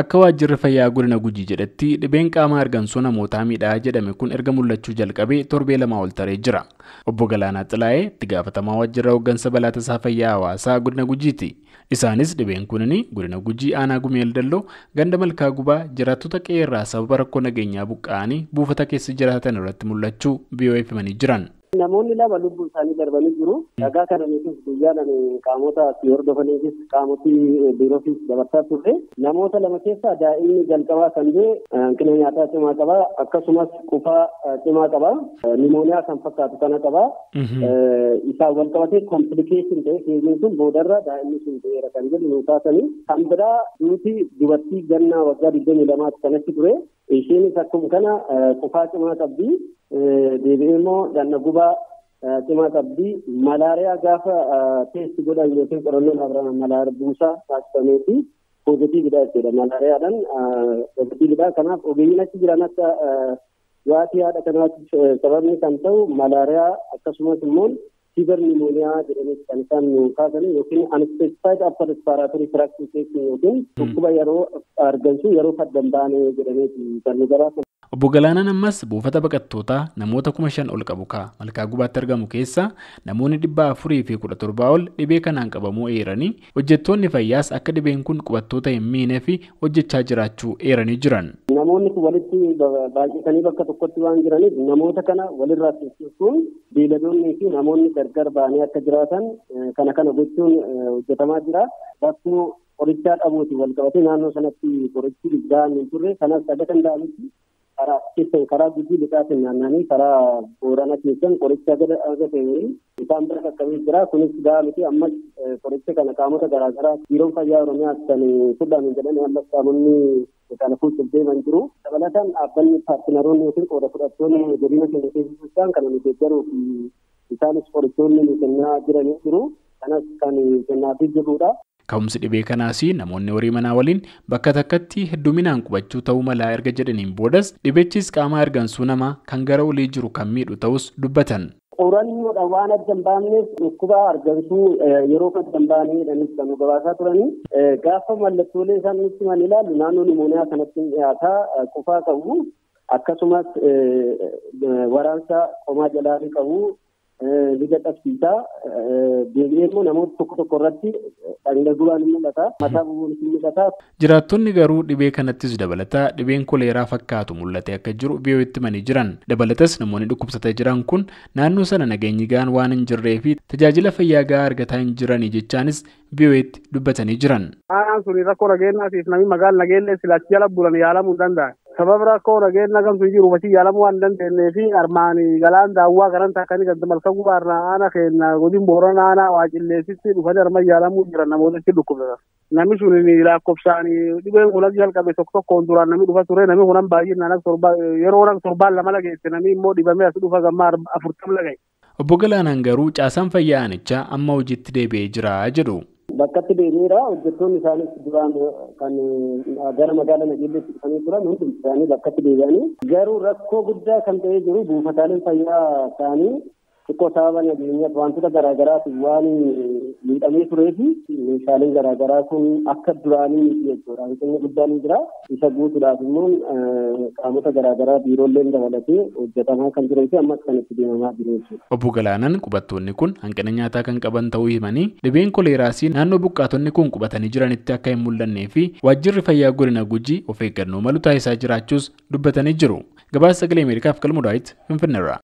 Akka waajjirri fayyaa godina Gujii jedhetti dhibeen qaama argansuu namootaa miidhaa jedhame kun erga mul'achuu jalqabee torbee 2 ol taree jira. Obbo Galaanaa Xilaayee itti gaafatamaa waajjira hooggansa balaa tasaa fayyaa hawaasaa godina Gujiiti. Isaanis dhibeen kunini godina Gujii aanaa Gumeel Dalloo ganda Malkaa Gubaa jiraattota qe'eerraa sababa rakkoo nageenyaa buqqa'anii buufata keessa jiraatan irratti mul'achuu BOF himanii jiran. Namoonni lama lubbuu isaanii darbanii jiru. Dhagaa kana nutis guyyaadhaan qaamota asii hordofaniifis qaamotii biiroofis dabarsaa turre. Namoota lama keessaa daa'imni jalqabaa kan ta'e hanqina nyaataa cimaa qaba. Akkasumas qufaa cimaa qaba. Nimooniyaa kan fakkaatu kana qaba. Isaan wal qabatee komplikeeshin ta'e keeziin sun boodarra daa'imni sun ta'eera kan jedhu nu kaasanii. Kan biraa duuti dubartii gannaa waggaa 22 kanatti ture. Isheenis akkuma kana qufaa cimaa qabdi. Deebi'ee immoo dhagna gubaa cimaa qabdi. Malaariyaa gaafa teessi godhan yookiin qorannoon malaariyaa buusaa taasifameeti poozitiividha jechuudha. Malaariyaadhaan poozitiividha. Kanaaf ogeeyyiin achi jiran akka waatii haadha kanaatti sababni kan ta'u malaariyaa akkasumas immoo fever pneumonia jedhamee kan isaan nu kaasanii yookiin unspecified upper respiratory tract infection yookiin dhukkuba yeroo argamsu yeroo faddan baane jedhamee kan nu gabaasan. Obbo Galaanaan ammas buufata baqattootaa namoota 5,000 ol qabu kaa Malkaa Gubaatti argamu keessa namoonni 417 ol dhibee kanaan qabamuu eeranii hojjettoonni fayyaas akka dhibeen kun qubattoota hin miinee fi hojjechaa jiraachuu eeranii jiran. Namoonni kun walitti baay'atanii bakka tokkotti waan jiraniif namoota kana walirraa ittisuun beeyladoonnii fi namoonni gargar ba'anii akka jiraatan kana kana gochuun hojjetamaa jira. Rakkoo qorichaa dhabuuti wal qabatee naannoo sanatti qorichi gahaan hin turre kanas akka danda'amutti karaa keessan karaa Gujii lixaatiin naannanii karaa Boorana keessan qoricha argatanii isaan bira qaqqabee jira. Kunis gahaa miti ammas qoricha kana qaamota garaagaraa biiroon fayyaa Oromiyaas kan fudhamu jedhanii ammas qaamonni kana fuudhuuf deeman jiru. Dabalataan dhaabbanni paartinaroonni yookiin qooda fudhattoonni godina keenya keessa socho'an kana nu deeggaruu fi isaanis qorichoonni nu kennaa jiranii jiru. Kanas kan kennaafii jirrudha. Ka'umsi dhibee kanaas namoonni horii manaa waliin bakka takkatti hedduminaan qubachuu ta'uu malaa erga jedhaniin boodas dhibichis qaama argansuu namaa kan gara olii jiru kan miidhu ta'us dubbatan. Qorannoodhaan waan adda hin baafneef dhukkuba argansuu yeroo adda hin baanedhanis kan nu gabaasaa turanii gaafa mallattoolee isaan nutti himan ilaallu naannoo nimooniyaa kanatti dhiyaataa qufaa qabu akkasumas waraansa qomaa jalaa ni qabu. Liga qabsiisaa deebi'ee immoo namoota tokko tokko irratti dhagna gubaan ni mul'ata mataa bu'uun ni mul'ata. Jiraattonni garuu dhibee kanattis dabalataa dhibeen koleeraa fakkaatu mul'ate akka jiru BO'tti himanii jiran. Dabalatas namoonni dhukkubsataa jiran kun naannoo sana nageenyi gahaan waan hin jirree fi tajaajila fayyaa gahaa argataa hin jiranii jechaanis BO'tti dubbatanii jiran. Aanaan suni rakkoo nageenyaatiif namni magaala nageellee silaachi jala bulan yaalamuu hin danda'an. Sababa rakkoo nageenya kamtu jiru fakkii yaalamuu waan dandeenyee fi armaanii galaan daawwaa kanan takkanii ganda Malkaa Gubaarraa aanaa keenya godin Booranaa aanaa Waaqilleessitti dhufanii armaan yaalamuu jiran namoota itti dhukkubsatan. Namni sun lakkoofsaan dhibeen kun akka jalqabe tokko tokkoon duraan namni dhufa ture namni kunan baay'inaan torba yeroo torbaan 2 lageesse namni immoo dhibamee as dhufa gammaa 40 laga'e. Obbo Galaanaan garuu caasaan fayyaa aanichaa amma hojiitti deebi'ee jira jedhu. Bakkatti deemeera hojjettoonni isaanis duraan kan gara magaalaa Nageelleetti dhufanii turan hundi isaanii bakkatti deebi'anii garuu rakkoo guddaa kan ta'ee jiru buufataaleen fayyaa isaanii xiqqoo sababa nageenyaaf wantoota garaagaraatiif waan miidhamee turee fi meeshaaleen garaagaraa kun akka duraanii miti jechuudha. Hanqinni guddaan jira. Isa guutuudhaaf immoo qaamota garaagaraa biiroolleen dabalatee hojjetamaa kan jiruu fi ammas kan itti deemamaa jiru jechuudha. Obbo Galaanaan qubattoonni kun hanqina nyaataa kan qaban ta'uu himanii dhibeen koleeraasii naannoo buqqaatonni kun qubatanii jiranitti akka hin mul'annee fi waajjirri fayyaa godina Gujii of eeggannoo malu taasisaa jiraachuus dubbatanii jiru. Gabaasa Sagalee Ameerikaaf Galmoo Daawit Finfinneerraa.